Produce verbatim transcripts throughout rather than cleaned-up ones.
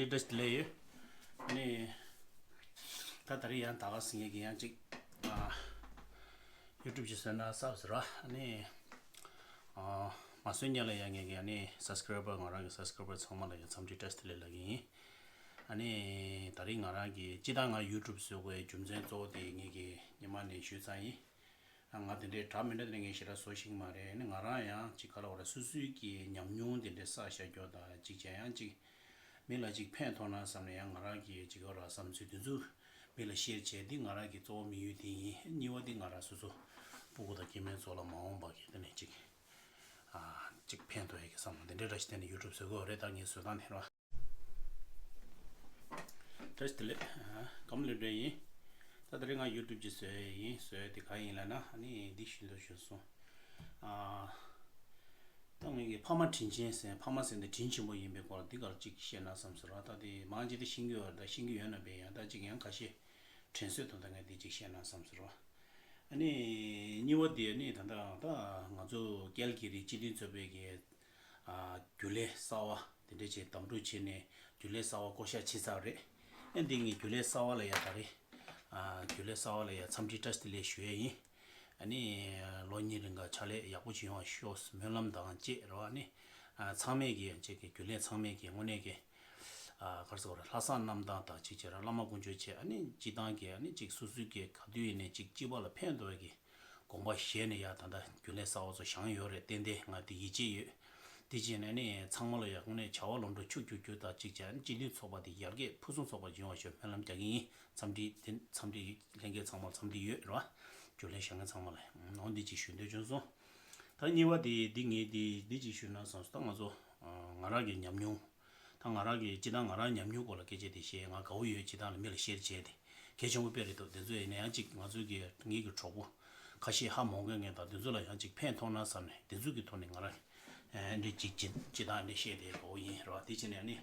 བཀྲ་ཤིས་བདེ་ལེགས་ཡོད། ཨ་ནི། ད་ད་རེས་ཡང་ད་ག་སེང་གེ་གི་ཡང་ཅིག་ཨ། ཡུ་ཊུབ་ཅིག་བཟོས་ན་བསམ་ཟེར་བ། ཨ་ནི། ཨ། མ་བཟོས་སྔོན་ལ་ཡང་ངས་ཀྱི་ཨ་ནི་སབ་སི་ཀ་རའི་བར་ང་རང་གི་སབ་སི་ཀ་རའི་བར་ཚང་མ་ལ་ཡང་འཚམས་འདྲི་བཀྲ་ཤིས་བདེ་ལེགས་ལབ་ཀྱི་ཡིན། ཨ་ནི། ད་རེས་ང་རང་གི་སྤྱིར་བཏང་ང་ཡུ་ཊུབ་བཟོ་དགོས་རྒྱུ་མཚན་གཙོ་བོ་དེ་ངས་ཀྱི་ཉི་མ་ནས་ཞུས་ཚར་ཡིན། ང་དེ་འདྲའི་འདྲ་མི་འདྲ་དེ་འདྲ་ངས་ཞེ་དྲག་བཟོ་ཤེས་ཀྱི་མ་རེད། ནི་ང་རང་ཡང་ཅིག་ག་ལ་བ་ར་སོ་སོའི་གི་ཉམས་མྱོང་དེ་འདྲ་བསགས་བཞག་རྒྱུ་དང་ཅིག་བྱས་ཡང་ཅིག་མི་ལ་ཅིག་ཕན་ཐོགས་ན་བསམ་ནས་ཡང་ང་རང་གི་ཅིག་ག་ལ་བསམ་ཚུལ་དེ་ཚོ་མི་ལ་ཤེར་བྱས་ཏེ་ང་རང་གི་གཙོ་བོ་དམིགས་ཡུལ་དེ་ཡིན། གཉིས་པ་དེ་ང་རང་སོ་སོ་སྤུ་གུ་དང་སྐྱེ་དམན་ཚོ་ལ་མ་འོངས་པ་གི་དེ་ནས་ཅིག་ཨ་ཅིག་ཕན་ཐོགས་ཡ་གི་བསམ་བློ་དེ་འདྲའི་འདྲ་ཞིག་དེ་ནས་ཡུ་ཊུབ་བཟོ་དགོས་རེད། ད་ངས་བཟོ་སྟངས་དེ་རེད་བ། བཀྲ་ཤིས་བདེ་ལེགས། ཨ། ཀམ་ལེ་འདྲ་ཡིན། ད་དེ་རིང་ང་ཡུ་ཊུབ་ཅིག་བཟོ་ཡས་ཡིན། བཟོ་ཡས་དེ་ག་ཡིན་ལབ་ན་ཨ་ནི་འདི་ཞུ་འདོད་བྱུང་སོང་། ཨ། ད་ངེད་ཀྱི་ཕ་མ་དྲིན་ཆེན་ཟེར། ཕ་མ་ཟེར་འདི་དྲིན་ཆེན་པོ་ཡིན་པའི་སྐོར་འདི་གར་ཅིག་བཤད་ན་བསམ་ཟེར་བ། ད་དེ་མང་ཆེ་དེ་ཤེས་ཀྱི་ཡོད་རེད། ད་ཤེས་ཀྱི་ཡོད་ན་བས་ཡང་ད་ཅིག་ཡང་ཁ་ཤས་དྲན་གསོ་དོན་དག་ངས་འདི་ཅིག་བཤད་ན་བསམ་ཟེར་བ། ཨ་ནི་གཉིས་པ་དེ་ནི་ད་ལྟ་ད་ང་ཚོ་ཀལ་གི་རི་སྤྱི་མཐུན་ཚོགས་པའི་གི་ཨ། རྒྱུན་ལས་གསར་བ་དེ་འདྲ་བྱས་གདམ་འཐུ་བྱས་ནས་རྒྱུན་ལས་གསར་བ་བསྐོ་གཞག་བྱས་ཚར་རེད། ཨེ་འདི་ངས་རྒྱུན་ལས་གསར་བ་ལ་ཡ་ད་རེས། ཨ། རྒྱུན་ལས་གསར་བ་ལ་ཡ་འཚམས་འདྲི་བཀྲ་ཤིས་བདེ་ལེགས་ཞུ་ཡས་ཡིན། ཨ་ནི། ལོ་གཉིས་རིང་ག་ཕྱག་ལས་ཡག་པོ་ཅིག་ཡོང་བ་ཤོག་སྨོན་ལམ་དང་བཅས་རེད་བ། ཨ་ནི། ཨ། ཚང་མས་ཀྱི་ཡང་ཅིག་གི་རྒྱུན་ལས་ཚང་མས་ཀྱི་དངོས་གནས་ཀྱི། ཨ། ག་རེ་ཟེར་དགོས་རེད། ལྷག་བསམ་རྣམ་དག་དང་ཅིག་བྱས་ར་བླ་མ་དཀོན་མཆོག་བྱས། ཨ་ནི་སྤྱི་བཏང་གི་ཨ་ནི་ཅིག་སོ་སོའི་གི་ག་དུས་ཡིན་ནའི་ཅིག་སྤྱི་པ་ལ་ཕན་ཐོགས་ཀྱི་དགོངས་པ་བཞེས་ནས་ཡ་ད་ལྟ་རྒྱུན་ལས་གསར་བ་ཚོ་བཞེངས་ཡོད་རེད། ཏན་ཏན་ང་དེ་ཡིད་ཆེས་ཡོད། དེ་བྱས་ནས་ནི་ཚང་མ་ལ་ཡ་དངོས་གནས་བྱ་བ་ལམ་འགྲོ་ཕྱུག་གྱུར་གྱུར་དང་གཅིག་བྱས་ནས་སྤྱི་འཐུས་ཚོགས་པ་དེ་ཡར་རྒྱས་ཕུན་སུམ་ཚོགས་པ་ཡོང་བ་ཞུ་སྨོན་ལམ་རྒྱག་གི་ཡིན། འཚམས་འདྲི་དེ་འཚམས་འདྲི་ལྷན་རྒྱས་ཚང་མར་འཚམས་འདྲི་ཡོད་རེད་བ། རྒྱུན་ལས་བཞེངས་མཁན་ཚང་མ་ལ་འོ་འདི་ཅིག་ཞུ་འདོད་བྱུང་སོང་། ད་གཉིས་པ་དེ་འདི་ངས་དེ་འདི་ཅིག་ཞུས་ན་བསམ་སོང་། ད་ང་ཚོ་ང་རང་གི་ཉམས་མྱོང་། ད་ང་རང་གི་སྤྱིར་བཏང་ང་རང་ཉམས་མྱོང་སྐོར་ལ་སྐད་ཆ་དེ་བཤད། ང་དགའ་བོ་ཡོད། སྤྱིར་བཏང་ལ་མི་ལ་ཤེར་བྱས་ཏེ་གལ་ཆེན་པོ་དཔེ་རེད་འདུག་དེ་ཚོ་ཡིན་ན་ཡང་ཅིག་ང་ཚོའི་གི་ངེད་ཀྱི་གྲོགས་པོ་ཁ་ཤས་ཧ་མ་གོ་མཁན་དང་དེ་ཚོ་ལ་ཡང་ཅིག་ཕན་ཐོགས་ན་བསམ་ནས་དེ་ཚོ་གི་ཐོག་ནས་ང་རང་ཨེ་འདྲི་ཅིག་ཅིག་ཅིག་དང་འདྲི་བཤད་དེ་དགའ་བོ་ཡིན་རེད་བ། དེ་བྱས་ནས་ནི་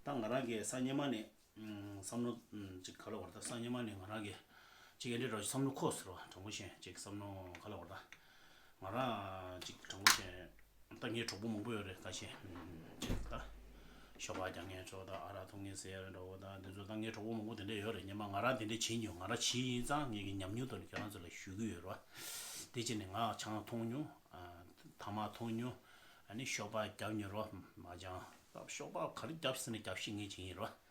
ད་ང་རང་གི་སང་ཉིན་མ་ནས་བསམ་བློ་ཅིག་ག་ལ་བར་ད་སང་ཉིན་མ་ནས་ང་རང་གི་ཅིག་ཨེ་འདྲི་ར་བསམ་བློ་འཁོར་ཟེར་བ། དྲང་པོ་བཤད་ཅིག་བསམ་བློ་ག་ལ་བར་ད། ང་རང་ཅིག་དྲང་པོ་བཤད། ད་ངའི་གྲོགས་པོ་མང་པོ་ཡོད་རེད། ཁ་ཤས་ཅིག་ད་ཤོ་སྦག་རྒྱག་མཁན་ཚོ་དང་ཨ་རག་འཐུང་མཁན་ཟེར་ཡ་འདྲ་བོ་དང་དེ་ཚོ་ད་ངའི་གྲོགས་པོ་མང་པོ་དེ་འདྲ་ཡོད་རེད། སྔོན་མ་ང་རང་དེ་འདྲ་བྱེད་མྱོང་། ང་རང་བྱས་ཡིན་ཙང་ངེད་ཀྱི་ཉམས་མྱོང་ཐོག་ནས་ཁྱེད་རང་ཚོ་ལ་ཞུ་གི་ཡོད་རེད་བ། དེ་བྱས་ནས་ང་ཆང་འཐུང་མྱོང་། ཨ། ཐ་མག་འཐུང་མྱོང་། ཨ་ནི་ཤོ་སྦག་རྒྱབ་མྱོང་རེད་བ། མ་ཅང་ད་ཤོ་སྦག་ག་རེ་རྒྱབ་ཟེར་ན་རྒྱབ་ཤེས་མཁན་ཅིག་ཡིན་རེད་བ།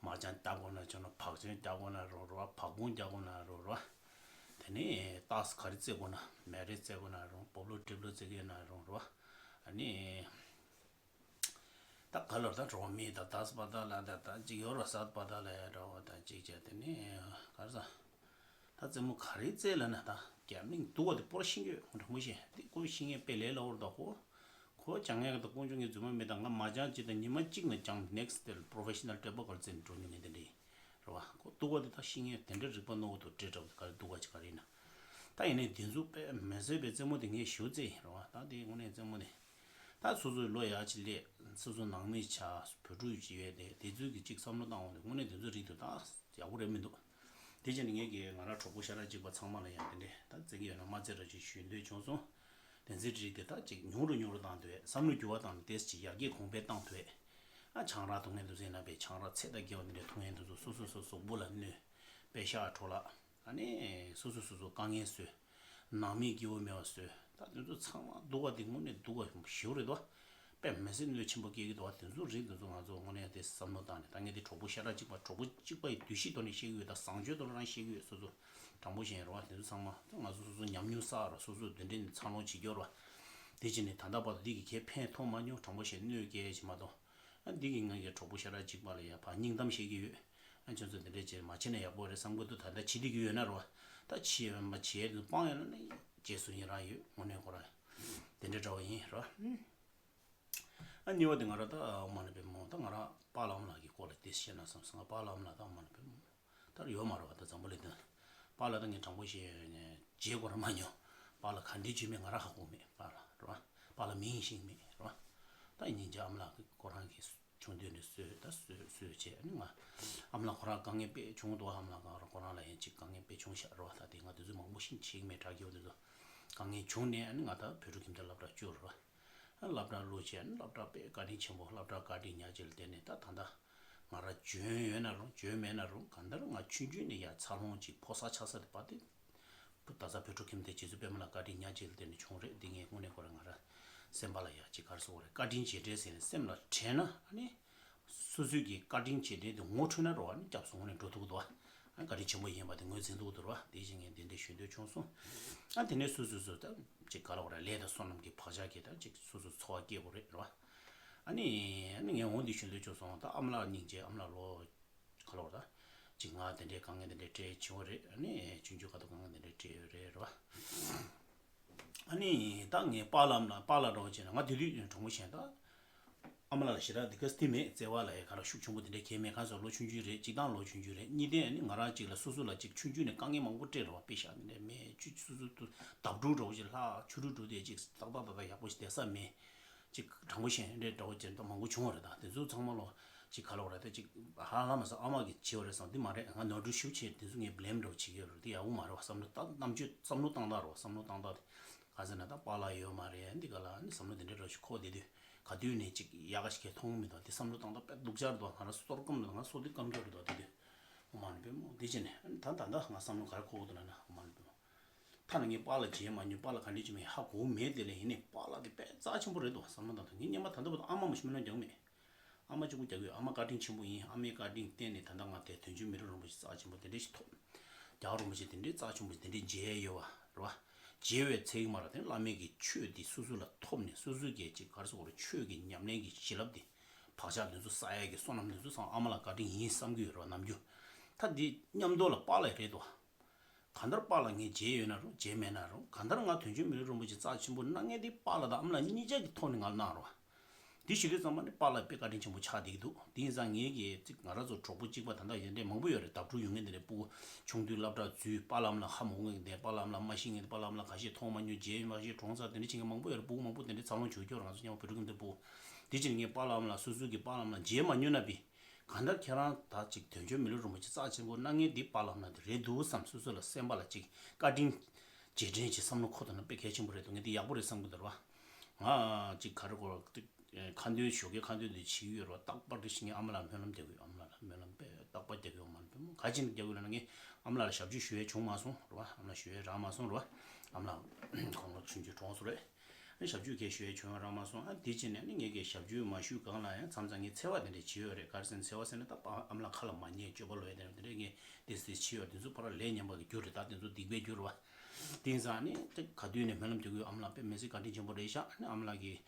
མ་ཅང་རྒྱག་དགོས་ན་བྱུང་ན་བག་ཅན་རྒྱག་དགོས་ན་རུང་རེད་བ། བག་ཕུང་རྒྱག་དགོས་ན་རུང་རེད་བ། དེ་ནས་ཏག་ས་ག་རེ་རྩེ་དགོས་ན་མེ་རེ་རྩེ་དགོས་ན་རུང་སྦོབ་ལོ་ཏྲིབ་ལོ་རྩེ་གི་ན་རུང་རེད་བ། ཨ་ནི། ད་ག་ལོར་ད་རོ་མི་ད་དཱས་པ་ད་ལ་ད་ད་ཅིག་ཡོར་བ་སད་པ་ད་ལ་ཡ་འདྲ་བ་ད་ཅིག་བྱས་དེ་ནས་ག་རེ་ཟ། ད་རྩེད་མོ་ག་རེ་རྩེ་ལ་ན་ད་རྒྱ་མིང་སྡུག་པ་དེ་པོར་ཤེས་ཀྱི་ཡོད། དྲང་པོ་བཤད་དེ་ཁོ་ཤེས་མཁན་དཔེ་ལས་སླ་བོར་ད་ཁོ་ཁོ་སྦྱང་ཡག་ད་དཀོན་མཆོག་ངའི་རྫུན་མ་མེད། ད་ང་མ་སྦྱང་ཅིག་ད་ཉི་མ་གཅིག་ན་སྦྱང་next day professional ཏྲེ་པ་གར་རྩེ་ནས་འགྲོ་མྱོང་ངས་དེ་འདྲ་ཡིན་རེད་བ། ཁོ་སྡུག་པ་དེ་ད་ཤེས་མཁན་དེ་འདྲ་རིག་པ་རྣོ་བོ་འདུག་ཏྲེ་ཏྲ་བོ་དེ་ག་རེ་སྡུག་པ་ཅིག་ག་རེ་ཡིན་ན། ད་ཡིན་ནའི་དེ་ཚོ་དཔེ་མི་སྲིད་པའི་རྩེད་མོ་དེ་ངས་ཞེ་པོ་རྩེ་ཡིན་རེད་བ། ད་དེ་དངོས་གནས་རྩེད་མོ་དེ། ད་སོ་སོའི་ལོ་ཡག་ཅིག་སླེབས། སོ་སོ་ནང་མི་ཆགས། བུ་ཕྲུག་ཅིག་ཡོད་དེ། དེ་ཚོས་ཀྱི་ཅིག་བསམ་བློ་བཏང་འོང་དུས་དངོས་གནས་དེ་ཚོ་རིགས་དེ་ད་ཡག་པོ་རེད་མི་འདུག་དེ་བྱས་ནས་ངས་ཀྱི་ང་རང་གྲོགས་པོ་ཤ་ཁྲག་གཅིག་པ་ཚང་མ་ལ་ཡང་དེ་འདྲས་ད་རྩེད་ཀྱི་ཡོད་ན་མ་རྩེ་རོགས་ཅིག་ཞུ་འདོད་བྱུང་སོང་། དེ་ཚོའི་རིགས་དེ་ད་ཅིག་ཉུང་རུ་ཉུང་རུ་བཏང་ཐུབ། བསམ་བློ་འགྱུར་བ་བཏང་ནས་ཏོག་ཙམ་ཅིག་ཡར་རྒྱས་གོང་འཕེལ་བཏང་ཐུབ། ཨ་ཆང་རག་འཐུང་མཁན་དེ་ཚོ་ཡིན་ན་པའི་ཆང་རག་ཚད་དང་བརྒལ་བ་དེ་འདྲས་འཐུང་མཁན་དེ་ཚོ་སོ་སོ་སོ་གཟུགས་པོ་ལ་གནོད། པེ་ཤག་འཕྲོ་བརླག་ཨ་ནི་སོ་སོ་སོ་སོ་དཀའ་ངལ་བཟོས། ནང་མིའི་སྐྱིད་པོ་མེད་པ་བཟོས། ད་དེ་ཚོ་ཚང་མ་སྡུག་པ་དེ་དངོས་གནས་སྡུག་པ་ཞེ་པོ་རེད་དོ། དཔེ་མི་སྲིད་གནོད་ཆེན་པོ་སྐྱེལ་གྱི་འདུག་བ། དེ་ཚོ་རིགས་དེ་ཚོ་ང་ཚོ་དངོས་གནས་དེ་བསམ་བློ་བཏང་ནས། ད་ངས་དེ་གྲོགས་པོ་ཤ་ཁྲག་གཅིག་པ་གྲོགས་པོ་གཅིག་པ་ཡི་འདུ་ཤེས་ཐོག་ནས་བཤད་ཀྱི་ཡོད། ད་བཟང་སྤྱོད་ཐོག་ལ་རང་བཤད་ཀྱི་ཡོད། སོ་སོ་དྲང་པོ་བཤད་ཡིན་རོ་བ། དེ་ཚོ་ཚང་མ་ད་ང་ཚོ་སོ་སོ་ཉམས་མྱོང་བསགས་རོ། སོ་སོ་དེ་འདྲས་ནས་འཚར་ལོངས་བྱེད་རྒྱུ་རོ་བ། དེ་བྱས་ནས་ད་ལྟ་བར་དུ་འདི་གི་གས་ཕན་ཐོགས་མ་མྱོང་། དྲང་པོ་བཤད་གནོད་སྐྱེལ་བྱེད་མ་གཏོགས། ཨ་འདི་གི་ང་གི་གྲོགས་པོ་ཤ་ཁྲག་གཅིག་པ་ལ་ཡ་ཕར་སྙིང་གཏམ་བཤད་ཀྱི་ཡོད། ཨ་ཁྱོད་ཚོ་དེ་འདྲས་བྱས་མ་བྱས་ན་ཡག་པོ་རེད་བསམ་གྱི་འདུག་ད་ལྟ་བྱེད་བསྡད་ཀྱི་ཡོད་ན་རེད་བ། ད་བྱེད་མ་བྱེད་དུ་སྤང་ཡོད་ན་ནི་རྗེས་སུ་ཡི་རང་ཡོད། དངོས་གནས་ཁོ་རང་དེ་འདྲས་འདྲ་བ་ཡིན་རེད་བ། ཨ་གཉིས་པ་དེ་ང་རང་ད་ཨ་མ་ནི་པའི་མོ་ད་ང་རང་པཱ་ལགས་ཨ་མ་ལགས་ཀྱི་སྐོར་ལ་དེ་བཤད་ན་བསམ་སོང་། ང་པཱ་ལགས་ཨ་མ་ལགས་ད་ཨ་མ་ནི་པའི་མོ་ད་ཡོད་མ་རེད་བ། ད་འཛམ་བུ་གླིང་སྟེང་ལ་པཱ་ལགས་ད་ངས་དྲང་པོ་བཤད་ནས་མཇལ་ཁོ་རང་མ་མྱོང་། པཱ་ལགས་ག་འདྲས་བྱུང་མེད་ང་རང་ཧ་གོ་མེད། པཱ་ལགས་རེད་བ། པཱ་ལགས་མིང་ཤེས་མེད་རེད་བ། ད་ཉིན་རྒྱ་ཨ་མ་ལགས་ཁོ་རང་གི་བྱུང་དུས་ནས་བཟོས་ད་བཟོས་བཟོས་བྱས་ནི་ང་ཨ་མ་ལགས་ཁོ་རང་དཀའ་ངལ་དཔེ་བྱུང་འདུག་ཨ་མ་ལགས་ཁོ་རང་ལ་ཡང་ཅིག་དཀའ་ངལ་དཔེ་བྱུང་ཤག་རོ། ད་དེ་ང་དེ་ཚོ་མང་པོ་ཞིག་བྱེད་ཀྱི་མེད། དྲག་སྐྱེ་བོ་དེ་ཚོ་དཀའ་ངལ་བྱུང་ནས་ནི་ང་ད་བོད་ཕྲུག་ཁྱིམ་སྡེ་སློབ་གྲྭ་བཅུག་རོ། སློབ་གྲྭ་བླུགས་བྱས་ནི་སློབ་གྲྭ་དཔེ་བཀའ་དྲིན་ཆེན་པོ། སློབ་གྲྭ་བཀའ་དྲིན་ཉག་ཅིག་ལ་བརྟེན་ནས་ད་ད་ལྟ་ ང་རང་འཇོན་ཡོད་ན་རུང་འཇོན་མེད་ན་རུང་གང་ལྟར་ང་ཆུང་ཆུང་ནས་ཡ་འཚར་ལོངས་ཅིག་ཕོ་གསར་ཆགས་ས་དེ་བར་དེ། བུ་ད་ས་བོད་ཕྲུག་ཁྱིམ་སྡེ་རྗེ་བཙུན་པད་མ་ལགས་བཀའ་དྲིན་ཉག་གཅིག་ལ་བརྟེན་ནས་བྱུང་རེད། འདི་ངས་དངོས་གནས་ཁོ་རང་ང་རང་སེམས་པ་ལ་ཡ་ཅིག་ག་རེ་ཟེར་དགོས་རེད། བཀའ་དྲིན་རྗེས་དྲན་ཟེར་ནས་སེམས་ལ་དྲན་ན་ཨ་ནི། སོ་སོའི་གི་བཀའ་དྲིན་རྗེས་དྲན་དེ་ངོ་འཕྲོད་ན་རེད་བ། ཨ་ནི་སྐྱབས་སུ་དངོས་གནས་འགྲོ་ཐུབ་ཀྱི་འདུག་བ། ཨ་ནི་བཀའ་དྲིན་ཆེན་པོ་ཡིན་པ་དེ་ངོས་འཛིན་ཐུབ་ཀྱི་འདུག་རེད་བ། དེ་བཞིན་ངས་འདི་འདྲ་ཞུ་འདོད་བྱུང་སོང་། ཨ་དེ་ནས་སོ་སོ་སོ་ད་ཅིག་ག་ལ་བ་རེད། ལས་དང་བསོད་ནམས་ཀྱི་བག་ཆགས་ཀྱིས་ད་ཅིག་སོ་སོ་འཚོ་བ་སྐྱེལ་དགོས་རེད་རེད་བ། ཨ་ནི་ཨ་ནི་ངས་འོང་འདི་ཞུ་འདོད་བྱུང་སོང་། ད་ཨ་མ་ལགས་སྙིང་རྗེ། ཨ་མ་ལགས་ལོ་ག་ལ་བ་ད་ཅིག་ང་དེ་འདྲའི་དཀའ་ངལ་དེ་འདྲའི་འཕྲད་བྱུང་བ་རེད། ཨ་ནི་ཆུང་ཆུང་སྐབས་དུ་དཀའ་ངལ་དེ་འདྲའི་འཕྲད་ཡོད་རེད་རེད་བ། ཨ་ནི་ད་ངའི་པཱ་ལགས་ལ་པཱ་ལགས་འདྲ་བོ་བྱས་ན་ང་དེ་དུས་གྲོགས་མོ་གཞན་དག་ཨ་མ་ལགས་ལ་ཞེ་དྲག་འདི་ག་སྟེ་མེད། བརྩེ་བ་ལ་ཡ་ག་ར་ཤུགས་ཆེན་པོ་དེ་འདྲའི་གལ་མེད། གང་ཟེར་ལོ་ཆུང་ཆུང་རེད། གཅིག་དང་ལོ་ཆུང་ཆུང་རེད། གཉིས་དེ་ཨ་ནི་ང་རང་གཅིག་ལ་སོ་སོ་ལ་གཅིག་ཆུང་ཆུང་ནས་དཀའ་ངལ་མང་པོ་སྤྲད་རེད་བ། དཔེ་བཞག་ནས་མེད་ཆུ་སོ་སོ་དུ་བརྡབ་འགྲོ་འདྲ་བོ་ཞིག་ལྷག་ཆུ་རུ་འགྲོ་དེ་གཅིག་ཏག་ཏག་ཏག་ཏག་ཡག་པོ་ཞིག་བསྡད་ས་མེད། གཅིག་དྲང་པོ་བཤད་ན་འདྲ་བོ་ཅིག་ད་མང་པོ་བྱུང་བ་རེད། ད་དེ་ཚོ་ཚང་མ་ལོ་གཅིག་ག་ལ་བ་རེད། ད་གཅིག་ཧ་ལམ་མ་སོང་ཨ་མ་གིས་བྱས་པ་རེད་བསམ། འདི་མ་རེད། ང་ནོར་འཁྲུལ་ཞེ་པོ་བྱས། དེ་ཚོ་ངས་བླེམ་འདྲ་བོ་བྱེད་ཀྱི་ཡོད་རེད། འདི་ཡག་པོ་མ་རེད་བ། བསམ་བློ་བཏང་། རྣམ་དཔྱོད་བསམ་བློ་བཏང་སྟངས་རེད་བ། བསམ་བློ་བཏང་སྟངས་དེ་ག་ཟེར་ན་ད་པཱ་ལགས་ཡོད་མ་རེད། འདི་ག་ལ་ནི་བསམ་བློ་དེ་འདྲ་འདྲ་བོ་ཞིག་འཁོར་བསྡད་དུས་ག་དུས་ནས་གཅིག་ཡག་ག་ཞིག་གས་མཐོང་གི་མི་འདུག་དེ་བསམ་བློ་བཏང་སྟངས་དཔེ་སྡུག་ཅག་རེད་འདུག་ང་རང་སོ་སྐམ་འདུག་ང་སོ་དེ་སྐམ་ཅོག་རེད་འདུག་དེ་དུས་ཨོ་མ་ནི་པད་མོ་དེ་བྱས་ནས་ད་ད་ད་ང་བསམ་བློ་ག་རེ་འཁོར་གི་འདུག་ལབ་ན་ཨོ་མ་ནི་པད་མོ། ཐ་ན་ངས་པཱ་ལགས་མཇལ་མ་མྱོང་། པཱ་ལགས་ག་འདྲ་ཅིག་མིན་ཧ་གོ་མེད། དེ་ལས་ཡིན་ནའི་པཱ་ལགས་དེ་དཔེ་རྩ་ཆེན་པོ་རེད་འདུག་བསམ་བློ་བཏང་དུས་ངས་སྔོན་མ་ད་ལྟ་བར་དུ་ཨ་མ་མ་གཞི་སྨོན་ལམ་རྒྱག་མེད། ཨ་མ་གཅིག་པུ་རྒྱག་གི་ཡོད། ཨ་མ་བཀའ་དྲིན་ཆེན་པོ་ཡིན། ཨ་མའི་བཀའ་དྲིན་བརྟེན་ནས་ད་ལྟ་ང་དེ་དོན་གཅོད་མི་རབས་རིན་པོ་ཆེ་རྩ་ཆེན་པོ་དེ་འདྲ་ཞིག་ཐོབ། རྒྱལ་བ་རིན་པོ་ཆེ་དེ་འདྲའི་རྩ་ཆེན་པོ་དེ་འདྲའི་མཇལ་ཡོད་པ་རེད་བ། མཇལ་བའི་ཚེ་གི་མ་ར་དེ་བླ་མའི་གི་ཆོས་དེ་སོ་སོ་ལ་ཐོབ་ནས་སོ་སོའི་གི་ཅིག་ག་རེ་ཟེར་དགོས་རེད། ཆོས་ཀྱི་ཉམས་ལེན་གྱི་བྱིན་རླབས་དེ་བག་ཆགས་དེ་ཚོ་བསགས་ཡས་ཀྱི་བསོད་ནམས་དེ་ཚོ་ཚང་ཨ་མ་ལགས་བཀའ་དྲིན་ཡིན་བསམ་གྱི་ཡོད་རེད་བ། ནམ་རྒྱུན་ད་འདི་མཉམ་དུ་ལ་པཱ་ལགས་རེད་དོ། གང་ལྟར་པཱ་ལགས་ངས་མཇལ་ཡོད་ན་རུང་མཇལ་མེད་ན་རུང་། གང་ལྟར་ང་དོན་གཅོད་མི་རབས་རིན་པོ་ཆེ་རྩ་ཆེན་པོ་གནང་མཁན་དེ་པཱ་ལགས་དང་ཨ་མ་ལགས་གཉིས་ཆ་གི་ཐོག་ནས་ང་ལ་གནང་རོགས། འདི་ཞུ་དུས་ཙམ་པ་ནི་པཱ་ལགས་དཔེ་བཀའ་དྲིན་ཆེན་པོ་ཆགས་བསྡད་ཀྱི་འདུག་དེ་ཡིན་ཙང་ངེད་ཀྱི་ཅིག་ང་རང་ཚོ་གྲོགས་པོ་གཅིག་པ་ད་ལྟ་ཡོད་འདྲ་མང་པོ་ཡོད་རེད། བརྡབ་འཁྲུག་ཡོང་མཁན་དེ་འདྲ། སྤུ་གུ་ཆུང་དུས་སློབ་གྲྭ་འཛུལ། པཱ་ལགས་ཨ་མ་ལགས་ཧ་མ་གོ་མཁན་དེ། པཱ་ལགས་ཨ་མ་ལགས་མ་ཤེས་མཁན་དེ། པཱ་ལགས་ཨ་མ་ལགས་ག་ཤེད་མཐོང་མ་མྱོང་། མཇལ་མ་ཤེས། གྲོངས་ཚར། དེ་འདྲ་བྱེད་མཁན་མང་པོ་ཡོད་རེད། སྤུ་གུ་མང་པོ་དེ་འདྲ་འཚར་ལོངས་བྱུང་ཁྱོད་རང་ཚོ་མཉམ་པོ་བོད་ཕྲུག་གི་འདི་སྤུ་གུ། དེ་ཕྱིར་ངས་པཱ་ལགས་ཨ་མ་ལགས་སོ་སོ་གི་པཱ་ལགས་ཨ་མ་ལགས་མཇལ་མ་མྱོང་ན་བི། གང་ལྟར་ཁྱེད་རང་ད་ཅིག་དོན་གཅོད་མི་རབས་རིན་པོ་ཆེ་རྩ་ཆེན་པོ་གནང་མཁན་འདི་པཱ་ལགས་ཨ་མ་ལགས་དེ་རེད་འདུག་བསམ། སོ་སོ་ལ་སེམས་པ་ལ་ཅིག་བཀའ་དྲིན་རྗེས་དྲན་གྱི་བསམ་བློ་འཁོར་ཐུབ་ན་དཔེ་གལ་ཆེན་པོ་རེད་འདུག་ངས་འདི་ཡག་པོ་རེད་བསམ་གྱི་འདུག་ར་བ། ང་ཅིག་ག་རེ་གོ་ཁ་འདོན་ཞོགས་ཀས་ཁ་འདོན་འདི་བྱེད་ཀྱི་ཡོད་ར་བ། རྟག་པར་དུ་ཞིག་ངས་ཨ་མ་ལགས་སྨོན་ལམ་རྒྱག་གི་ཡོད། ཨ་མ་ལགས་ལ་སྨོན་ལམ་དཔེ་རྟག་པར་རྒྱག་གི་ཡོད། མ་ནི་པད་མོ་ག་ཅི་ནས་རྒྱག་གི་ཡོད་ལབ་ན་ངས་ཨ་མ་ལགས་ལ་ཞབས་ཕྱི་ཞུ་ཡས་བྱུང་མ་སོང་ར་བ། ཨ་མ་ལགས་ཞུ་ཡས་རག་མ་སོང་ར་བ། ཨ་མ་ལགས་ཁོང་ལོ་ཆུང་ཆུང་གྲོངས་སོང་རེད། ཨ་ནི་ཞབས་ཕྱི་གས་ཞུ་ཡས་བྱུང་རག་མ་སོང་། ཨ་དེ་ཕྱིན་ནས་ཨ་ནི་ངས་གས་ཞབས་ཕྱི་མ་ཞུས་སྒང་ལ་ཡང་མཚམས་མཚམས་ངས་འཚེ་བ་དེ་འདྲ་བྱས་ཡོད་རེད། ག་རེ་ཟེར་ན་འཚེ་བ་ཟེར་ན་ད་པ་ཨ་མ་ལགས་ཁ་ལ་མ་ཉན། སྤྱོད་པ་ལོག་ཡས་དེ་འདྲ་དེ་འདྲ་ངས་དེ་ཟེར་བྱས་ཡོད། དེ་ཚོ་ཕར་ལས་ཉམས་པ་གི་རྒྱུ་རེད། ད་དེ་ཚོ་སྡིག་པའི་རྒྱུ་རེད་བ། དེ་ཡིན་ཙང་ཨ་ནི་ད་ག་དུས་ནས་སྨོན་ལམ་རྒྱག་གི་ཡོད། ཨ་མ་ལགས་དཔེ་མི་སྲིད་བཀའ་དྲིན་ཆེན་པོ་རེད་ཤག་ཨ་ནི་ཨ་མ་ལགས་ཀྱིས་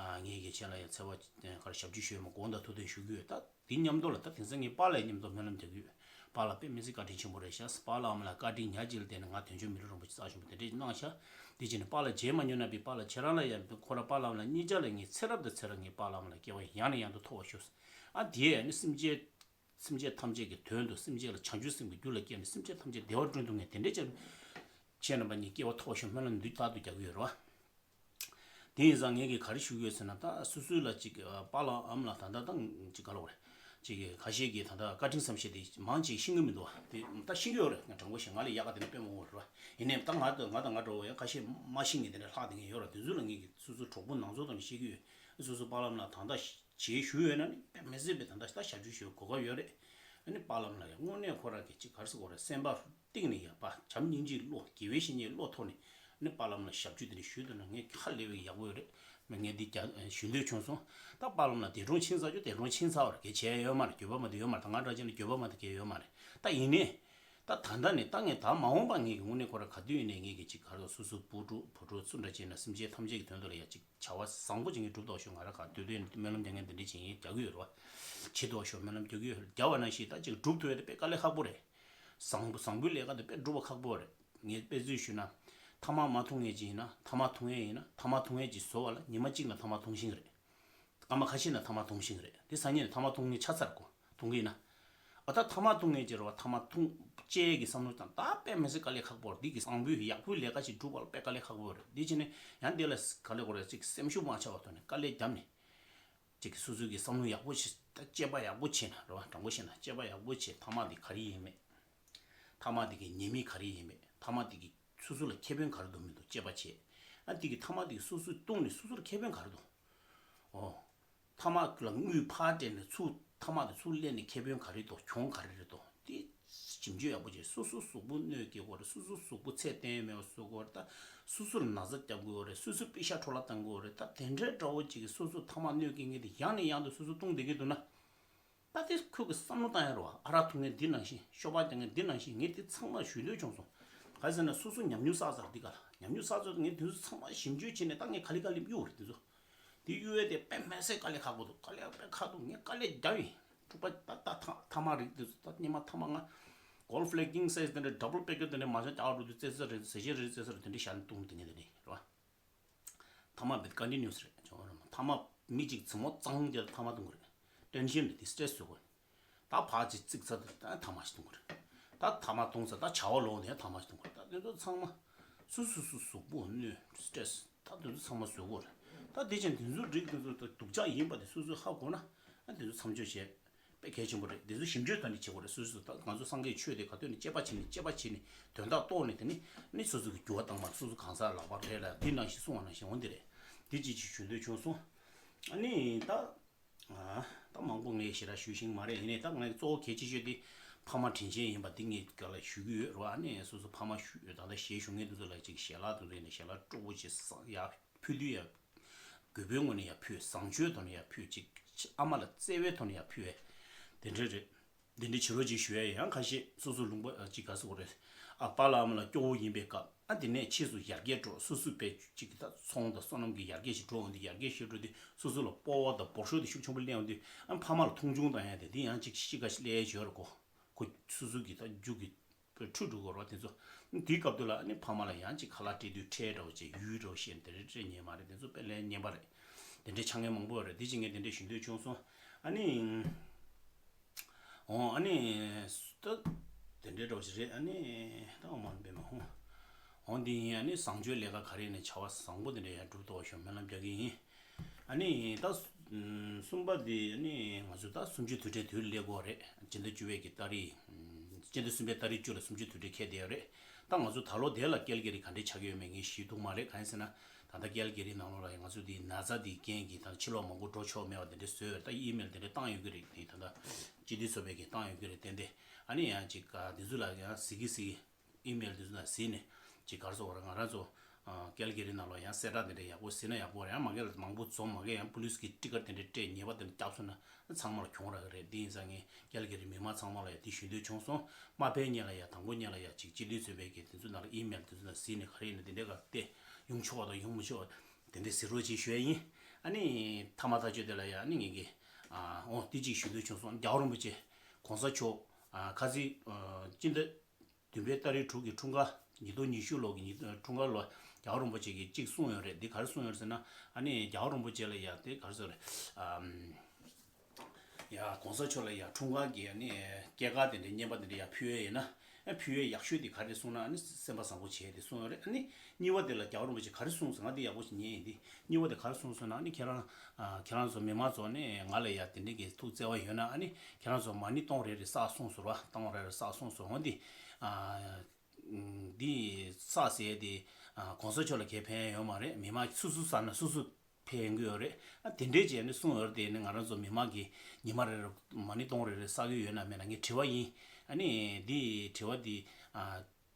ཨ་ངས་གས་ཁྱེད་ལ་ཡང་འཚེ་བ་ག་རེ་ཞབས་ཕྱི་ཞུ་ཡས་མ་དགོངས་དག་ཐུགས་གཏན་ཞུ་གི་ཡོད། ད་དེ་མཉམ་དུ་ལ་ད་དེང་སང་ངས་པཱ་ལགས་མཉམ་དུ་སྨོན་ལམ་རྒྱག་གི་ཡོད། པཱ་ལགས་དཔེ་མི་སྲིད་བཀའ་དྲིན་ཆེན་པོ་རེད་ཤག་པཱ་ལགས་ཨ་མ་ལགས་བཀའ་དྲིན་ཉག་གཅིག་ལ་བརྟེན་ནས་ང་དོན་གཅོད་མི་རབས་རིན་པོ་ཆེ་རྩ་ཆེན་པོ་དེ་འདྲས་གནང་ཤག་དེ་བྱས་ནས་པཱ་ལགས་མཇལ་མ་མྱོང་ན་བི། པཱ་ལགས་ཁྱེད་རང་ལ་ཡང་ཁོ་ར་པཱ་ལགས་ཨ་མ་ལགས་གཉིས་ཆ་ལ་ངས་ཚེ་རབས་དང་ཚེ་རབས་ངས་པཱ་ལགས་ཨ་མ་ལགས་སྐྱེ་བ་ཡང་ནས་ཡང་དུ་ཐོབ་པར་ཤོག་ཨ་དེས་ཨ་ནི་སེམས་ཅན་སེམས་ཅན་ཐམས་ཅད་ཀྱི་དོན་དུ། སེམས་ཅན་ལ་བྱང་ཆུབ་སེམས་ཀྱི་རྒྱུ་ལ་སྐྱེས་ནས་སེམས་ཅན་ཐམས་ཅད་བདེ་བར་བསྐྲུན་ཐུབ་མཁན་དེ་འདྲས་ཅིག་ཁྱེད་རྣམ་པ་གཉིས་སྐྱེ་བ་ཐོབ་པར་ཤོག་སྨོན་ལམ་འདི་ལྟར་དུ་རྒྱག་གི་ཡོད་རེད་བ། དེ་ཡིན་ཙང་ངས་ཀྱིས་ག་རེ་ཞུ་གི་ཡོད་ཟེར་ན། ད་སོ་སོའི་ལ་ཅིག་ཨ་པཱ་ལགས་ཨ་མ་ལགས་ད་ལྟ་དང་ཅིག་ག་ལབ་དགོས་རེད། ཅིག་གི་ཁ་ཤས་ཀྱིས་ད་ལྟ་བཀའ་དྲིན་བསམ་ཤེས་དེ་མང་ཅིག་ཤེས་ཀྱི་མི་འདུག་བ། དེ་ད་ཤེས་ཀྱི་ཡོད་རེད། ང་དྲང་པོ་བཤད། ང་ལས་ཡག་ག་དེ་འདྲ་དཔེ་མང་པོ་རེད་བ། ཡིན་ནའི་ད་ང་དང་ང་དང་ང་འདྲ་བོ་ཡང་ཁ་ཤས་མ་ཤེས་མཁན་དེ་འདྲ་ལྷག་བསྡད་མཁན་ཡོད་ར། དེ་ཚོ་ལ་ངས་ཀྱིས་སོ་སོའི་གྲོགས་པོ་ནང་ཚོ་དང་བཤད་ཀྱི་ཡོད། སོ་སོ་པཱ་ལགས་ཨ་མ་ལགས་ད་ལྟ་མཇལ་ཞུས་ཡོད་ན་ནི་དཔེ་མི་སྲིད་པའི་ད་ལྟ་ད་ཞབས་ཕྱི་ཞུ་གོ་སྐབས་ཡོད་རེད། ཨ་ནི་པཱ་ལགས་ཨ་མ་ལགས་ཀྱིས་དངོས་གནས་ཁོ་རང་གི་ཅིག་ག་རེ་ཟེར་དགོས་རེད། སེམས་པ་གཏིང་ནས་ཡ་པ་བྱམས་སྙིང་རྗེའི་བློ། དགེ་བའི་བཤེས་གཉེན་བློ་ཐོག་ནས་ཨ་ནི་པཱ་ལགས་ཨ་མ་ལགས་ཞབས་ཕྱི་དེ་འདྲ་ཞུས་ཐུབ་ན་ངས་ཧ་ལས་པའི་ཡག་པོ་ཡོད་རེད། མི་ངས་འདི་རྒྱ་ཞུ་འདོད་བྱུང་སོང་། ད་པཱ་ལགས་ཨ་མ་ལགས་འདས་གྲོངས་ཕྱིན་ཚར་རྒྱུ་འདས་གྲོངས་ཕྱིན་ཚར་བ་རེད། གལ་ཆེ་ཡ་ཡོད་མ་རེད། འགྱོད་པ་མ་གཏོགས་ཡོད་མ་རེད། ད་ང་འདྲ་ཅན་ལ་འགྱོད་པ་མ་གཏོགས་གལ་ཡོད་མ་རེད། ད་ཡིན་ནའི་ད་ད་ལྟ་ནས་ད་ངས་ད་མ་འོངས་པ་ངས་ཀྱི་དངོས་གནས་ཁོ་ར་ག་དུས་ཡིན་ནའི་ངས་ཀྱི་ཅིག་ག་རེ་སོ་སོའི་བུ་ཕྲུག་བུ་ཕྲུག་སུ་འདྲ་བྱས་ན་སེམས་ཅན་ཐམས་ཅད་ཀྱི་དོན་དུ་ལ་ཡ་ཅིག་བྱ་བ་བཟང་པོ་ཅིག་ངས་སྒྲུབ་ཐུབ་ཤོག་ང་རང་ག་དུས་དུས་སྨོན་ལམ་རྒྱག་མཁན་དེ་འདྲ་ཅིག་ངས་རྒྱག་གི་ཡོད་རེད་བ། བྱེད་ཐུབ་ཤོག་སྨོན་ལམ་རྒྱག་གི་ཡོད་རེད། རྒྱག་པ་ནང་བཞིན་ད་ཅིག་སྒྲུབ་ཐུབ་ཡ་དེ་དཔེ་དཀའ་ལས་ཁག་པོ་རེད། བཟང་པོ་བཟང་པོའི་ལས་ཀ་དེ་དཔེ་སྒྲུབ་པ་ཁག་པོ་རེད། ངས་དཔེ་མཚོན་ཞུས་ན། ཐ་མག་མ་འཐུང་མཁན་ཅིག་ཡིན་ན། ཐ་མག་འཐུང་ཡས་ཡིན་ན། ཐ་མག་འཐུང་ཡས་ཅིག་བཟོ་བ་ལ་ཉི་མ་གཅིག་ལ་ཐ་མག་འཐུང་ཤེས་ཀྱི་རེད། སྐར་མ་ཁ་ཤས་ན་ཐ་མག་འཐུང་ཤེས་ཀྱི་རེད། དེ་སང་ཉིན་ཐ་མག་འཐུང་མཁན་ཆགས་ཚར་གོ། འཐུང་གི་ཡིན་ན། ཨ་ད་ཐ་མག་འཐུང་མཁན་ཅིག་རེད་བ། ཐ་མག་འཐུང་བཅད་ཀྱི་བསམ་བློ་བཏང་ད་དཔེ་མི་སྲིད་དཀའ་ལས་ཁག་པོ་རེད། འདི་གི་བཟང་པོའི་ཡག་པོའི་ལས་ཀ་ཞིག་སྒྲུབ་པ་ལ་དཔེ་དཀའ་ལས་ཁག་པོ་རེད། འདི་བྱས་ནས་ཡང་དེ་ལ་ག་ལས་གོ་རེད། ཅིག་སེམས་ཤུགས་མ་ཆག་པ་ཐོག་ནས་དཀའ་ལས་བརྒྱབ་ནས། ཅིག་སོ་སོའི་གི་བསམ་བློ་ཡག་པོ་ཞིག་ད་དཔྱད་པ་ཡག་པོ་བྱས་ན་རེད་བ། དྲང་པོ་བཤད་ན་དཔྱད་པ་ཡག་པོ་བྱས། ཐ་མག་འདི་ག་རེ་ཡིན་མེད། ཐ་མག་འདི་གི་ཉེས་དམིགས་ག་རེ་ཡིན་མེད། ཐ་མག་འདི་གི་སོ་སོ་ལ་ཁེ་ཕན་ག་རེ་འདུག་མི་འདུག་དཔྱད་པ་བྱས། ཨ་འདི་གི་ཐ་མག་འདི་གི་སོ་སོས་བཏུངས་ནས་སོ་སོར་ཁེ་ཕན་ག་རེ་འདུག་ཨོ། ཐ་མག་ལ་དངུལ་ཕར་སྤྲད་ནས་ཚུར་ཐ་མག་དེ་ཚུར་ལེན་ནས་ཁེ་ཕན་ག་རེ་འདུག་གྱོང་ག་རེ་རེད་འདུག་དེ་ཞིབ་འཇུག་ཡག་པོ་བྱས། སོ་སོ་གཟུགས་པོ་གནོད་སྐྱེལ་དགོས་རེད། སོ་སོ་གཟུགས་པོ་ཚད་ལྡན་མེད་པ་བཟོ་དགོས་རེད། ད་སོ་སོར་ན་ཚ་རྒྱག་དགོས་རེད། སོ་སོ་པེ་ཤ་འཕྲོ་བརླག་གཏང་དགོས་རེད། ད་དེ་འདྲའི་འདྲ་བོ་ཅིག་གིས་སོ་སོ་ཐ་མག་གནོད་སྐྱེལ་མཁན་དེ་ཡང་ནས་ཡང་དུ་སོ་སོ་བཏུང་བསྡད་ཀྱི་འདུག་ན། ད་དེ་ཁོས་ཀྱི་བསམ་བློ་བཏང་ཡ་རེད་བ། ཨ་རག་འཐུང་མཁན་འདི་ནང་བཞིན། ཤོ་སྦག་རྒྱག་མཁན་འདི་ནང་བཞིན། ངས་དེ་ཚང་མ་ཞུ་འདོད་བྱུང་སོང་། ག་རེ་ཟེར་ན་སོ་སོ་ཉམས་མྱོང་བསགས་ཚར། འདི་ག་ལ་ཉམས་མྱོང་བསགས་ཚར། ངས་དེ་ཚོ་ཚང་མ་ཞིབ་འཇུག་བྱས་ནས་ད་ངས་ག་ལེ་ག་ལེ་གཡུག་རེད་དེ་ཚོ། དེ་གཡུག་ཡས་དེ་དཔེ་མི་སྲིད་དཀའ་ལས་ཁག་པོ་འདུག་དཀའ་ལས་དཔེ་ཁག་འདུག་ངས་དཀའ་ལས་རྒྱབ་ཡིན། འབྲུག་པ་ད་ད་ཐ་ཐ་མག་རིགས་དེ་ཚོ། ད་སྙེ་མ་ཐ་མག་ང་གོལ་ཕི་ལེ་ཀིང་སའི་ཛི་དེ་འདྲ། ཌབ་བལ་པེ་ཀེཊ་དེ་འདྲ་མ་བཞག་ཀྱག་འགྲོ་དུས་ཙེ་ཙེ་རེད། ཟས་བཅད་རེད། ཙེ་ཙེ་རེད། དེ་འདྲ་བཞག་ནས་བཏུང་། དེ་ངས་དེ་འདྲ་རེད་བ། ཐ་མག་བེད་ཀོན་ཊི་ནིའུ་སི་རེད། ཇོ་ར་མ་ཐ་མག་མི་གཅིག་མཛུབ་མོ་གཙང་རྒྱག་ཐ་མག་བཏུང་གི་རེད། ཊེན་ཤན་རེད། དེ་སི་ཊེ་རེ་སི་བཟོ་གི་རེད། ད་ཕར་ཅིག་བརྩིགས་ཚར་དུས་ད་ཐ་མག་ཞིག་བཏུང་གི་རེད། ད་ཐ་མག་བཏུང་ཚར། ད་བྱ་བ་ལོག་ནས་ཐ་མག་ཞིག་བཏུང་གི་རེད། ད་དེ་ཚོ་ཚང་མ་སོ་སོ་སོ་གཟུགས་པོ་གནོད། སི་ཊེ་རེ་སི། ད་དེ་ཚོ་ཚང་མ་བཟོ་གི་རེད། ད་དེ་ཅན་དེ་ཚོ་རིགས་དེ་ཚོ་ད་སྡུག་ཅག་ཡིན་པ་དེ་སོ་སོས་ཧ་གོ་ན། ཨ་དེ་ཚོ་མཚམས་འཇོག་བྱས། དཔེ་གལ་ཆེན་པོ་རེད། འདི་ཚོ་ཞིབ་འཇུག་ད་ནི་བྱེད་དགོས་རེད། སོ་སོས། ད་ང་ཚོ་སངས་རྒྱས་ཆོས་དེ་ག་དུས་ནས་དཔྱད་པ་བྱས་ནས། དཔྱད་པ་བྱས་ནས་དོན་དག་རྟོགས་ནས། དེ་ནི་ནི་སོ་སོ་གི་འགྱུར་བ་བཏང་མ། སོ་སོ་གང་ཟག་ལག་པ་རེད་ལ། འདི་ནང་བཞིན་གསུངས་པ་ནང་བཞིན། འོ་འདི་རེད། འདི་ཅིག་ཅིག་ཞུ་འདོད་བྱུང་སོང་། ཨ་ནི་ད་ཨ་ད་མང་པོ་ངས་ཞེ་དྲག་ཞུ་ཤེས་མ་རེད། ཡིན་ནའི་ད་ངས་གཙོ་བོ་གལ་ཆེ་ཤོས་དེ་ཕ་མ་དྲིན་ཆེན་ཡིན་པ་འདི་ངས་ག་ལ་ཞུ་གི་ཡོད་རེད་བ། ཨ་ནི་སོ་སོ་ཕ་མ་ཞུ། ད་ལྟ་ཞལ་ཞུ་མཁན་དེ་ཚོ་ལ་ཅིག་ཞལ་ལག་དེ་ཚོ་ཡིན་ན་ཞལ་ལག་སྤྲོ་པོ་ཅིག་བཟང་ཡག་ཕུལ་དུས་ཡ། དགོས་པའི་ངོས་ནས་ཡར་ཕུལ། བཟང་སྤྱོད་ཐོག་ནས་ཡར་ཕུལ། ཅིག་ཨ་མ་ལ་བརྩེ་བའི་ཐོག་ནས་ཡར་ཕུལ་བས། དེ་འདྲ་རེད། དེ་འདྲ་བྱེད་རོགས་ཅིག་ཞུ་ཡ་ཡིན། ཡང་ཁ་ཤས་སོ་སོ་ལུང་པ་ཅིག་ག་ཟེར་དགོས་རེད། ཨ་པ་ལགས་ཨ་མ་ལགས་སྐྱོ་བོ་ཡིན་པའི་སྐབས། ཨ་དེ་ནས་ཕྱིས་སུ་ཡར་རྒྱས་འགྲོ། སོ་སོའི་དཔེ་ཅིག་གི་ད་ཚོང་དང་སོ་ནམ་གྱི་ཡར་རྒྱས་ཤིག་འགྲོ་འོང་དུས། ཡར་རྒྱས་ཤིག་འགྲོ་དུས་སོ་སོ་ལ་སྤོབས་པ་དང་འབོར་ཤོག་དེ་ཤུགས་ཆེན་པོ་སླེབས་འོང་དུས། ཨ་ཕ་མ་ལ་མཐོང་ཆུང་བཏང་ཡ་དེ་འདི་ཡང་ཅིག་གཤིས་ཀ་ཞིག་སླེབས་ཡ་ཡོད་རེད་གོ། ཁོ་སོ་སོ་གི་ད་རྒྱུད་ཀྱི་འཁྲུད་འགྲོ་དགོས་རེད་བ། དེ་ཚོ་དེའི་སྐབས་དུས་ལ་ཨ་ནི་ཕ་མ་ལ་ཡང་ཅིག་ཁ་ལག་སྤྲད་དུས་ཁྲལ་འདྲ་བོ་བྱས། ཡུལ་འདྲ་བོ་བཤད་ནས་དེ་འདྲ་སྤྲད་ཉན་མ་རེད། དེ་ཚོ་དཔེ་ལས་ངན་པ་རེད། དེ་འདྲའི་ཆ་ངན་མང་པོ་ཡོད་རེད། དེ་ཅིག་ངས་དེ་འདྲ་ཞུ་འདོད་བྱུང་སོང་། ཨ་ནི་འོ་ཨ་ནི་ད་དེ་འདྲའི་འདྲ་བོ་ཞིག་རེད། ཨ་ནི་ད་འོ་མ་འབད་མ་ཧོ་འོ་འདི་ཡིན། ཨ་ནི་བཟང་སྤྱོད་ལས་ཀ་ག་རེ་ནས་བྱ་བ་བཟང་པོ་དེ་འདྲ་ཡང་སྒྲུབ་ཐུབ་པ་ཤོག་སྨོན་ལམ་རྒྱག་གི་ཡིན། ཨ་ནི་ད་གསུམ་པ་དེ་ཨ་ནི་ང་ཚོ་ད་གསུམ་བཅུའི་དུས་དྲན་དུས་སླེབས་ཀྱི་ཡོད་རེད། སྤྱི་ཟླ་བཅུ་པའི་གི་ཏ་རིག་སྤྱི་ཟླ་གསུམ་པའི་ཏ་རིག་བཅུ་ལ་གསུམ་བཅུའི་དུས་དྲན་འཁེལ་བསྡད་ཡོད་རེད། ད་ང་ཚོ་ད་ལོ་དེ་ལ་ཀལ་གྷི་རི་ག་འདྲས་ཆགས་ཀྱི་ཡོད་མེད་ངས་ཤེས་ཐུབ་མ་རེད། གང་ཡིན་ཟེར་ན་ད་ལྟ་ཀལ་གྷི་རི་ནང་ལོགས་ལ་ང་ཚོ་དེ་ན་ཚ་དེའི་རྐྱེན་གྱིས་ད་ཕྱི་ལོགས་མང་པོ་འགྲོ་ཆོག་མེད་པ་དེ་འདྲས་བཟོས་ཡོད་རེད། ད་ཨི་མེལ་དེ་འདྲས་བཏང་ཡོད་ཀྱི་རེད། དེ་ད་ལྟ་སྤྱི་འཐུས་ཚོགས་པའི་གིས་བཏང་ཡོད་ཀྱི་རེད། ཏན་ཏན་ཨ་ནི་ཡང་ཅིག་ག་དེ་ཚོ་ལ་ཡང་གཟིགས་ཀྱི་གཟིགས་ཀྱི། ཨི་མེལ་དེ་ཚོ་ནང་གཟིགས་ནས་ཅིག་ག་རེ་ཟེར་དགོས་རེད། ང་རང་ཚོ་ཨ་ཀལ་གྷི་རི་ནང་ལོགས་ཡང་གསལ་བསྒྲགས་དེ་འདྲ་ཡག་པོ་གཟིགས་ན་ཡག་པོ་རེད། ཡང་མ་གལ་མང་པོ་འཛོམས། མ་གལ་ཡང་པུ་ལིས་ཀྱི་ཊི་ཀེཊ་དེ་འདྲ་སྤྲད་ཉེས་པ་དེ་འདྲ་བརྒྱབ་སོང་ན་ཚང་མ་ལ་གྱོང་རག་གི་རེད། དེ་ཡིན་ཙང་ངས་ཀལ་གྷི་རི་མི་མང་ཚང་མ་ལ་ཡང་དེ་ཞུ་འདོད་བྱུང་སོང་། མ་ཕེབས་སྔོན་ལ་ཡང་། དང་པོ་སྔོན་ལ་ཡང་ཅིག་སྤྱི་འཐུས་ཚོགས་པའི་གི་དེ་ཚོ་ནང་ལ་ཨི་མེལ་དེ་ཚོ་ནང་གཟིགས་ནས་ག་རེ་ཡིན་ན་དེ་འདྲའི་ག་དེ་ཡོང་ཆོག་པ་དང་ཡོང་མི་ཆོག་པ་དེ་འདྲ་གཟིགས་རོགས་ཅེས་ཞུ་ཡ་ཡིན། ཨ་ནི་མཐའ་མ་ཐག་གཅོད་དེ་ལ་ཡང་ཨ་ནི་ངས་གི་ཨ་འོ་དེ་གཅིག་ཞུ་འདོད་བྱུང་སོང་། རྒྱལ་བ་རིན་པོ་ཆེ་གོང་ས་མཆོག་ཨ་ཁ་སང་ཨ་སྤྱི་ཟླ་བདུན་པའི་ཏ་རིག་དྲུག་གི་འཁྲུངས་སྐར། ཉིས་སྟོང་ཉི་ཤུ་ལོ་གི་ཉི་འཁྲུངས་སྐར་ལོ། རྒྱལ་བ་རིན་པོ་ཆེ་གིས་གཅིག་གསུངས་ཡོད་རེད། འདི་ག་རེ་གསུངས་ཡོད་རེད་ཟེར་ན། ཨ་ནི་རྒྱལ་བ་རིན་པོ་ཆེ་ལ་ཡ་དེ་ག་རེ་ཟེར་རེད། ཨམ། ཡ་གོང་ས་མཆོག་ལ་ཡ་འཁྲུངས་སྐར་གྱི་ཨ་ནི་སྐྱེས་སྐར་དེ་འདྲའི་རྔན་པ་དེ་འདྲ་ཡ་ཕུལ་ཡས་ཡིན་ན། ཨ་ཕུལ་ཡས་ཡག་ཤོས་དེ་ག་རེ་གསུངས་ན། ཨ་ནི་སེམས་པ་བཟང་པོ་བྱས་དེ་གསུངས་ཡོད་རེད། ཨ་ནི་གཉིས་པ་དེ་ལ་རྒྱལ་བ་རིན་པོ་ཆེ་ག་རེ་གསུངས་སོང་། ང་དེ་ཡག་པོ་ཞིག་ཉན་ཡིན། དེ་གཉིས་པ་དེ་ག་རེ་གསུངས་སོང་ན། ཨ་ནི་ཁྱེད་རང་ཨ་ཁྱེད་རང་ཚོ་མི་མང་ཚོ་ནི་ང་ལ་ཡ་དེ་འདྲའི་གི་ཐུགས་བརྩེ་བ་ཡོད་ན། ཨ་ནི་ཁྱེད་རང་ཚོ་མ་ཎི་སྟོང་རེ་རེ་བསགས་གསུངས་སོང་བ། སྟོང་རེ་རེ་བསགས་གསུངས་སོང་། འོ་འདི་ཨ། འདི་བསགས་ཟེར་དེ་ཨ་གོང་ས་མཆོག་ལ་གའི་ཕན་ཡོད་མ་རེད། མི་མང་སོ་སོ་བསགས་ན་སོ་སོ་ཕན་ཡོང་གི་ཡོད་རེད། ཨ་དེ་འདྲས་བྱས་ནས་གསུངས་ཡོད་རེད། དེ་ནི་ང་རང་ཚོ་མི་མང་གིས་ཉི་མ་རེ་རེ་མ་ཎི་སྟོང་རེ་རེ་བསགས་ཀྱི་ཡོད་ན་མེད་ན་ངས་དྲི་བ་ཡིན། ཨ་ནི་འདི་དྲི་བ་འདི་ཨ་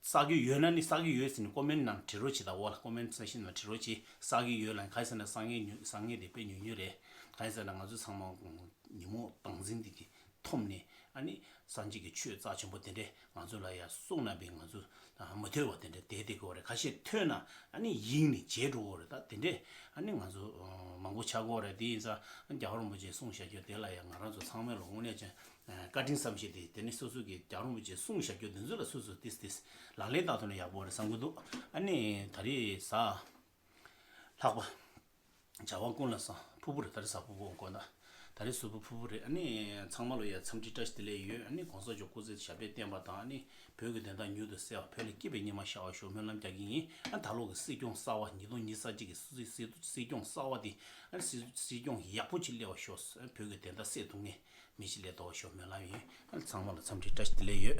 བསགས་ཀྱི་ཡོད་ན་ནི་བསགས་ཀྱི་ཡོད་ཟེར་ནས་ཀོ་མེན་ནང་བྲིས་རོགས་བྱེད། ད་འོག་ལ་ཀོ་མེན་སེག་ཤན་ནང་བྲིས་རོགས་བྱེད། བསགས་ཀྱི་ཡོད་ལབ། གང་ཡིན་ཟེར་ན་བསགས་མཁན་ཉུང་། བསགས་མཁན་དེ་དཔེ་ཉུང་ཉུང་རེད། གང་ཡིན་ཟེར་ན་ང་ཚོ་ཚང་མ་ཉོན་མོངས་སྡང་འཛིན་འདི་གི་འཐོམས་ནས། ཨ་ནི་སངས་རྒྱས་ཀྱི་ཆོས་རྩ་ཆེན་པོ་དེ་འདྲས་ང་ཚོ་ལ་ཡ་གསུངས་ན་བས་ང་ཚོ་མ་ཐོས་པ་དེ་འདྲས་བསྡད་བསྡད་དགོས་རེད། ཁ་ཤས་ཐོས་ན་ཨ་ནི་ཡིད་ནས་བརྗེད་འགྲོ་གི་རེད། ད་དེ་འདྲས་ཨ་ནི་ང་ཚོ་མང་པོ་ཆགས་ཀྱི་རེད། དེ་ཡིན་ཙང་རྒྱལ་བ་རིན་པོ་ཆེས་གསུངས་བཞག་རྒྱུ་དེ་ལ་ཡ་ང་རང་ཚོ་ཚང་མས་ལ་དངོས་གནས་ཅན་བཀའ་དྲིན་བསམ་ཤེས་དེ། དེ་ནི་སོ་སོ་གིས་རྒྱལ་བ་རིན་པོ་ཆེས་གསུངས་བཞག་རྒྱུ་དེ་ཚོ་ལ་སོ་སོས་ཏིས་ཏིས་ལག་ལེན་བསྟར་ཐུབ་ན་ཡག་པོ་རེད་བསམ་གྱི་འདུག་ཨ་ནི་ད་རེས་གཟའ་ལྷག་པ། བྱ་བ་ཀུན་ལ་བཟང་། ཕུར་བུ་རེད། ད་རེས་གཟའ་ཕུར་བུ་དགོངས་དག་ད་རེས་གཟའ་ཕུར་བུ་རེད། ཨ་ནི་ཚང་མ་ལ་ཡ་འཚམས་འདྲི་བཀྲ་ཤིས་བདེ་ལེགས་ཡོད། ཨ་ནི་གོང་ས་མཆོག་སྐུ་ཚེ་ཞབས་པད་བརྟན་པ་དང་། ཨ་ནི་བོད་ཀྱི་བདེན་མཐའ་མྱུར་དུ་གསལ་བ། བོད་ལ་སྐྱིད་པའི་ཉི་མ་ཤར་བ་ཤོག་སྨོན་ལམ་རྒྱག་གི་ཡིན། ཨ་ད་ལོ་གི་སྲིད་སྐྱོང་གསར་བ། ཉིས་སྟོང་ཉི་ཤུ་རྩ་གཅིག་གི་སྲིད་སྲིད་སྲིད་སྐྱོང་གསར་བ་དེ་ཨ་ནི་སྲིད་སྲིད་སྐྱོང་ཡག་པོ་ཅིག་སླེབས་པ་ཤོག་ཨ་ནི་བོད་ཀྱི་བདེན་མཐའ་གསལ་ཐུབ་མཁན་མི་ཞིག་སླེབས་ཐུབ་པ་ཤོག་སྨོན་ལམ་ཡིན། ཨ་ནི་ཚང་མ་ལ་འཚམས་འདྲི་བཀྲ་ཤིས་བདེ་ལེགས་ཡོད།